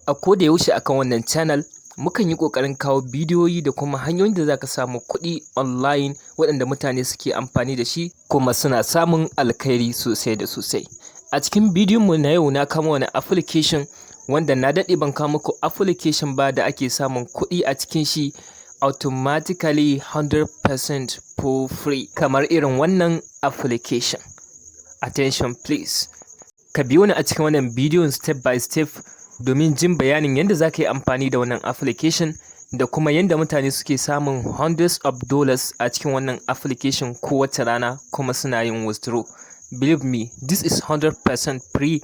A koda yaushe akan wannan channel mukan yi ƙoƙarin kawo bidiyoyi da kuma hanyoyin da za ka samu kuɗi online waɗanda mutane suke amfani da shi kuma suna samun alkhairi sosai da sosai. A cikin bidiyon mu na yau, na kama wani application wanda na daɗe ban kawo muku application ba da ake samun kuɗi a cikin shi automatically, 100% for free, kamar irin wannan application. Attention please. Ka biyo ni a cikin wannan bidiyon step by step domin jin bayanin yadda za ka yi amfani da wannan application da kuma yadda mutane suke samun hundreds of dollars a cikin wannan application kowace rana kuma suna yin withdraw. Believe me, this is 100% free.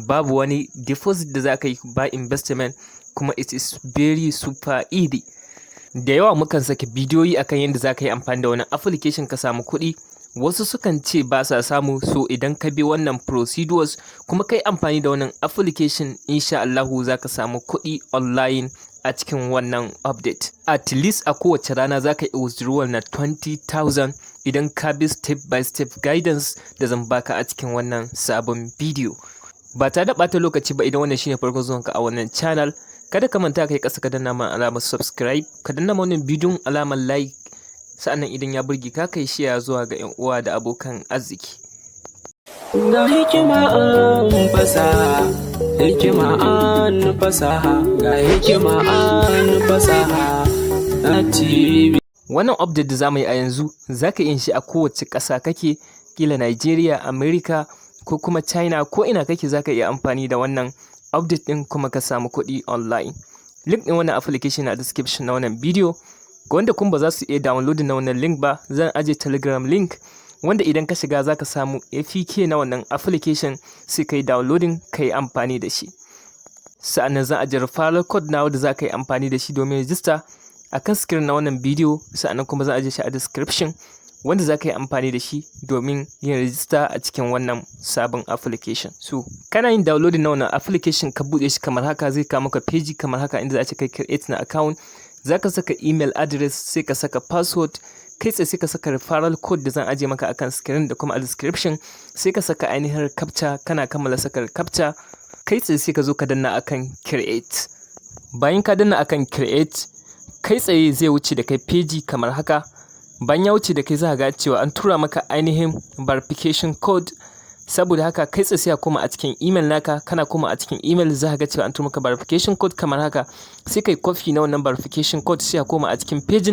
Babu wani deposit da za ka yi ba, investment, kuma it is very super easy. Da yawa mukan saki bidiyoyi akan yadda za ka yi amfani da wannan application ka samu kuɗi. Wasu sukan ce ba sa samu. So idan ka bi wannan procedures kuma ka yi amfani da wannan application, insha Allahu za ka samu kuɗi online a cikin wannan update. At least a kowace rana za ka yi withdrawal na 20,000 idan ka bi step by step guidance da zan baka a cikin wannan sabon bidiyo. Ba tare da ɓata lokaci ba, idan wannan shine farkon zuwanka a wannan channel, kada ka manta ka yi ƙasa ka danna mana alamar subscribe, ka danna wannan bidiyon alamar like, sa'annan idan ya burge ka, kai share zuwa ga 'yan uwa da abokan arziki. Ga hikima an fasaha, hikima an fasaha, ga hikima an fasaha na TV. Wannan update da zamu yi a yanzu, za ka yin shi a kowace ƙasa kake, kila Nigeria, America ko kuma China, ko ina kake za ka iya amfani da wannan update ɗin kuma ka samu kuɗi online. Link ɗin wannan application na description na wannan bidiyo. Ga wanda kuma ba za su iya downloading na wannan link ba, zan aje Telegram link wanda idan ka shiga za ka samu APK na wannan application, sai ka yi downloading ka yi amfani da shi. Sa'annan zan aje referral code na wanda za ka yi amfani da shi domin register a kan screen na wannan bidiyo. Sa'annan kuma zan aje shi a description wanda za ka yi amfani da shi domin yin register a cikin wannan sabon application. So kana yin downloading na wannan application, ka buɗe shi kamar haka, zai kawo maka page kamar haka inda za a ce kai create na account. Za ka saka email address, sai ka saka password, kai tsaye sai ka saka referral code da zan aje maka akan screen da kuma a description, sai ka saka ainihin captcha. Kana kammala saka captcha, kai tsaye sai ka zo ka danna akan create. Bayan ka danna akan create, kai tsaye zai wuce da kai page kamar haka. Bayan ya wuce da kai, za ka ga cewa an tura maka ainihin verification code. Saboda haka kai tsaye sai ka koma a cikin email naka. Kana koma a cikin email, za ka ga cewa an tura maka verification code kamar haka. Sai kai copy na wannan verification code, sai ka koma a cikin page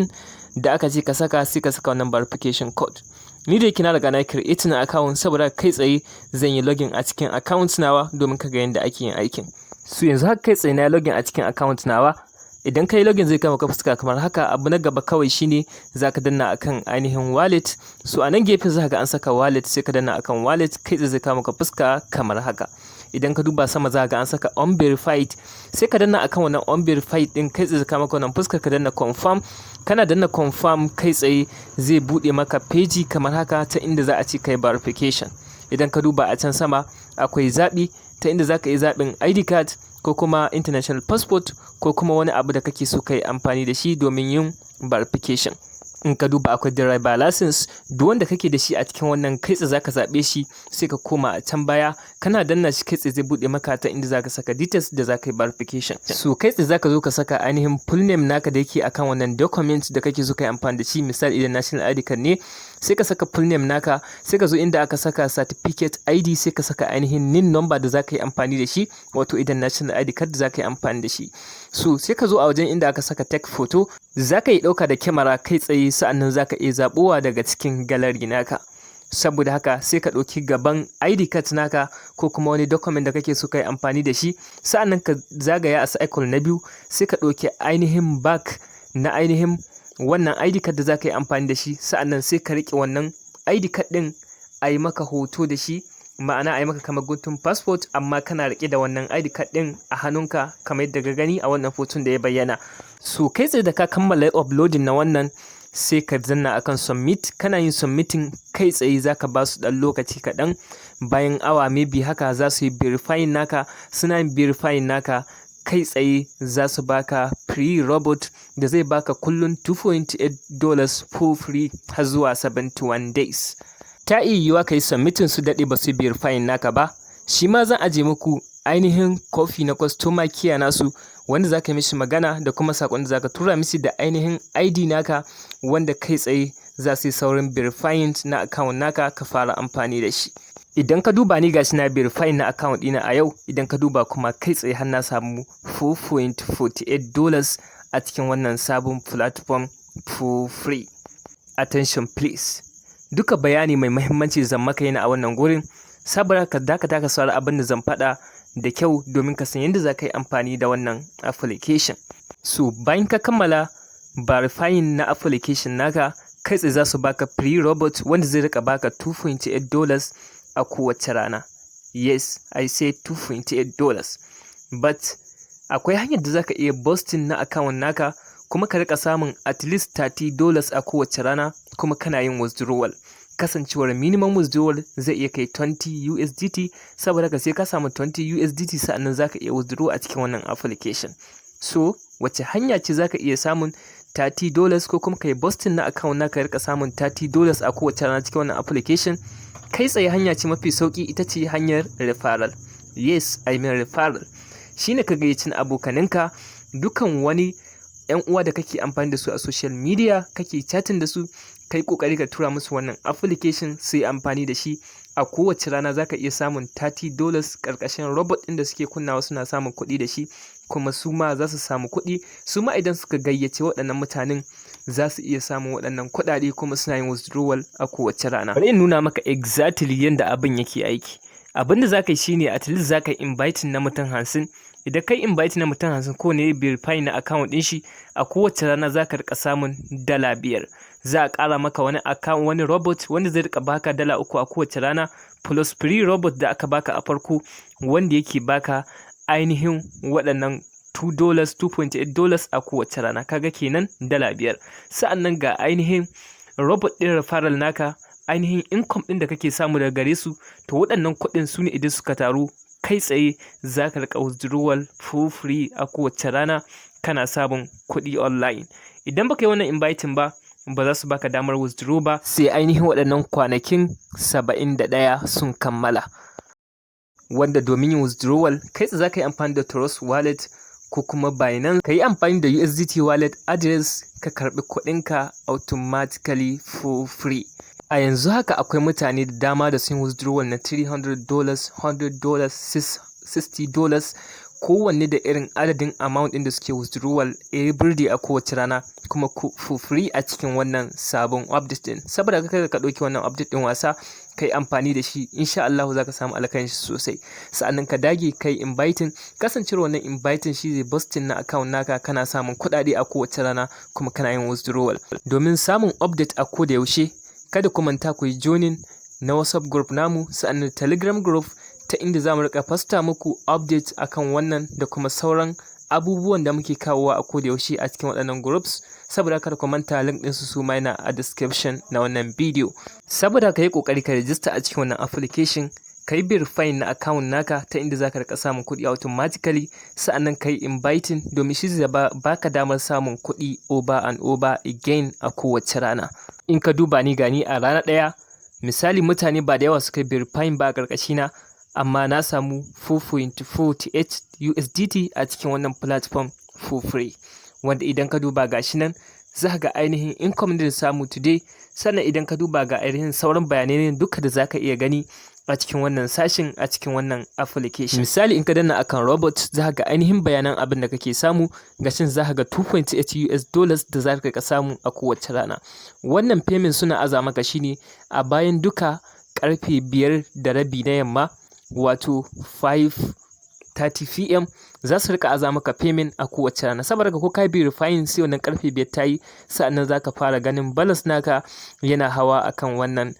da aka ce ka saka, sai ka saka wannan verification code. Ni da yake na riga na create na account, saboda kai tsaye zan yi login a cikin account nawa domin ka ga yadda ake yin aikin. So yanzu haka kai tsaye na login a cikin account nawa. Idan ka yi login, zai kama ka fuska kamar haka. Abu na gaba kawai shine za ka danna akan ainihin wallet. So a nan gefe za ka ga an saka wallet, sai ka danna akan wallet. Kai tsaye zai kama ka fuska kamar haka. Idan ka duba sama, za ka ga an saka unverified, sai ka danna akan wannan unverified din. Kai tsaye zai kama ka wannan fuskar, ka danna confirm. Kana danna confirm, kai tsaye zai bude maka page kamar haka ta inda za a ce kai verification. Idan ka duba a can sama, akwai zaɓi ta inda za ka yi zaɓin ID card ko kuma international passport ko kuma wani abu da kake so ka yi amfani da shi domin yin verification. In ka duba, akwai driver license. Duk wanda kake da shi a cikin wannan, kai tsaye zaka zaɓe shi, sai ka koma a can baya. Kana danna shi, kai tsaye zai buɗe maka ta inda zaka saka details da zaka yi verification. So kai tsaye zaka zo ka saka ainihin full name naka da yake akan wannan document da kake so ka yi amfani da shi. Misali, idan national ID card ne, sai ka saka full name naka. Sai ka zo inda aka saka certificate ID, sai ka saka ainihin NIN number da zaka yi amfani da shi, wato idan national ID card da zaka yi amfani da shi. So sai ka zo a wajen inda aka saka take photo, zaka yi ɗauka da kyamara kai tsaye, sa'annan zaka iya zaɓowa daga cikin gallery naka. Saboda haka sai ka ɗauki gaban ID card naka ko kuma wani document da kake so ka yi amfani da shi. Sa'annan ka zagaya a cycle na biyu, sai ka ɗauki ainihin back na ainihin wannan ID card da za ka yi amfani da shi. Sa'annan sai ka riƙe wannan ID card ɗin a yi maka hoto da shi, ma'ana a yi maka kamar guntun passport, amma kana riƙe da wannan ID card ɗin a hannunka kamar yadda ka gani a wannan hoton da ya bayyana. So kai tsaye da ka kammala uploading na wannan, sai ka danna akan submit. Kana yin submitting, kai tsaye zaka ba su ɗan lokaci kaɗan, bayan awa maybe haka za su yi verifying naka. Suna yin verifying naka, kai tsaye za su baka free robot da zai baka kullum $2.8 for free har zuwa 71 days. Ta iya yiwuwa ka yi submitting su daɗe ba su verifying naka ba. Shi ma zan aje muku Ainihin copy na customer care nasu wanda za ka yi mishi magana da kuma saƙon da za ka tura mishi da ainihin ID naka, wanda kai tsaye za su yi saurin verifying na account naka ka fara amfani da shi. Idan ka duba ni, gashi na verifying na account ɗina a yau. Idan ka duba kuma, kai tsaye har na samu $4.48 a cikin wannan sabon platform for free. Attention please. Duka bayani mai mahimmanci zan maka yana a wannan gurin. Saboda ka dakata ka saurari abin da zan faɗa da kyau domin ka san yadda za ka yi amfani da wannan application. So bayan ka kammala verifying na application naka, kai tsaye za su baka free robot wanda zai rika baka $2.8 a kowace rana. Yes, I say $2.8. But akwai hanyar da za ka iya boosting na account naka kuma ka rika samun at least $30 a kowace rana kuma kana yin withdrawal. Kasancewar minimum withdrawal zai iya kai 20 USDT, saboda haka sai ka samu 20 USDT sa'annan za ka iya withdraw a cikin wannan application. So wace hanya ce za ka iya samun $30 ko kuma ka yi boosting na account naka rika samun $30 a kowace rana cikin wannan application? Kai tsaye hanya ce mafi sauki, ita ce hanyar referral. Yes, I mean referral. Shine ka gayyaci abokaninka, dukan wani 'yan uwa da kake amfani da su a social media, kake chatting da su, kai kokari ka tura musu wannan application su yi amfani da shi. A kowace rana za ka iya samun $30 ƙarƙashin robot ɗin da suke kunnawa suna samun kuɗi da shi, kuma su ma za su samu kuɗi. Su ma idan suka gayyace waɗannan mutanen, za su iya samun waɗannan kuɗaɗe kuma suna yin withdrawal a kowace rana. Bari in nuna maka exactly yadda abin yake aiki. Abin da za ka yi shine at least za ka yi inviting na mutum 50. Idan kai invite na mutum 50, ko ne verify na account ɗin shi, a kowace rana za ka rika samun $5. Za a ƙara maka wani account, wani robot wanda zai rika baka $3 a kowace rana, plus free robot da aka baka a farko wanda yake baka ainihin waɗannan $2, $2.8 a kowace rana. Kaga kenan $5. Sa'annan ga ainihin robot ɗin referral naka, ainihin income ɗin da kake samu daga gare su. To waɗannan kuɗin su ne idan suka taru, kai tsaye za ka riƙa withdrawal for free a kowace rana kana samun kuɗi online. Idan baka yi wannan inviting ba, ba za su baka damar withdraw ba sai ainihin waɗannan kwanakin 71 sun kammala. Wanda domin yin withdrawal, kai tsaye za ka yi amfani da Trust Wallet ko kuma Binance, ka yi amfani da USDT wallet address ka karɓi kuɗinka automatically for free. A yanzu haka akwai mutane da dama da sun withdrawal na $300, $100, $60, kowanne da irin adadin amount ɗin da suke withdrawal every day a kowace rana kuma for free a cikin wannan sabon update ɗin. Saboda haka ka ɗauki wannan update ɗin wasa, kai amfani da shi, insha Allah za ka samu alkhairin shi sosai. Sa'annan ka dage kai inviting. Kasancewar wannan inviting shi zai boosting na account naka kana samun kuɗaɗe a kowace rana kuma kana yin withdrawal. Domin samun update a koda yaushe, kada ku manta ku yi joining na WhatsApp group namu, sa'annan Telegram group, ta inda za mu riƙa posta muku update akan wannan da kuma sauran abubuwan da muke kawowa a koda yaushe a cikin waɗannan groups. Saboda kada ku manta, link ɗinsu su ma yana a description na wannan bidiyo. Saboda ka yi ƙoƙari ka register a cikin wannan application, ka yi verifying na account naka ta inda za ka riƙa samun kuɗi automatically. Sa'annan ka yi inviting domin shi zai baka damar samun kuɗi over and over again a kowace rana. In ka duba ni, gani a rana ɗaya, misali mutane ba da yawa suka yi verifying ba a ƙarƙashina, amma na samu 4.48 USDT a cikin wannan platform for free. Wanda idan ka duba, gashi nan za ka ga ainihin income da samu today. Sannan idan ka duba, ga ainihin sauran bayanai ne duka da za ka iya gani a cikin wannan sashin, a cikin wannan application. Misali, in ka danna akan robot, za ka ga ainihin bayanan abin da kake samu. Gashin za ka ga 2.8 US dollars da za ka samu a kowace rana. Wannan payment suna aza maka shine a bayan duka karfe 5:30 na yamma, wato 5:30 p.m., za su rika aza maka payment a kowace rana. Saboda ko ka verifying, sai wannan karfe 5 ta yi, sa'annan za ka fara ganin balance naka yana hawa akan wannan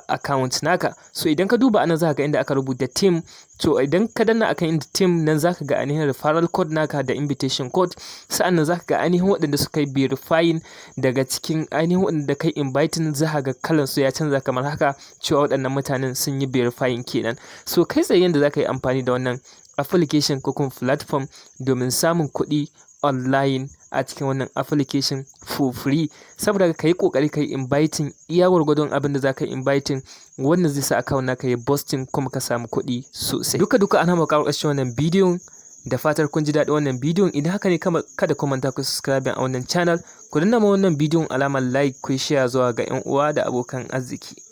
account naka. So idan ka duba anan, za ka ga inda aka rubuta team. To idan ka danna akan inda team nan, za ka ga ainihin referral code naka da invitation code. Sa'annan za ka ga ainihin waɗanda suka yi verifying daga cikin ainihin waɗanda kai inviting, za ka ga kalan su ya canza kamar haka, cewa waɗannan mutanen sun yi verifying kenan. So kai tsaye yanda za ka yi amfani da wannan application ko kuma platform domin samun kuɗi online a cikin wannan application for free. Saboda ka yi ƙoƙari ka yi inviting iya gwargwadon abin da za ka yi inviting, wannan zai sa account naka ya boosting kuma ka samu kuɗi sosai. Duka duka ana muka kawo ƙarshen wannan bidiyon. Da fatar kun ji daɗin wannan bidiyon. Idan haka ne, kada ku manta ku subscribe a wannan channel, ku danna ma wannan bidiyon alamar like, ku share zuwa ga 'yan uwa da abokan arziki.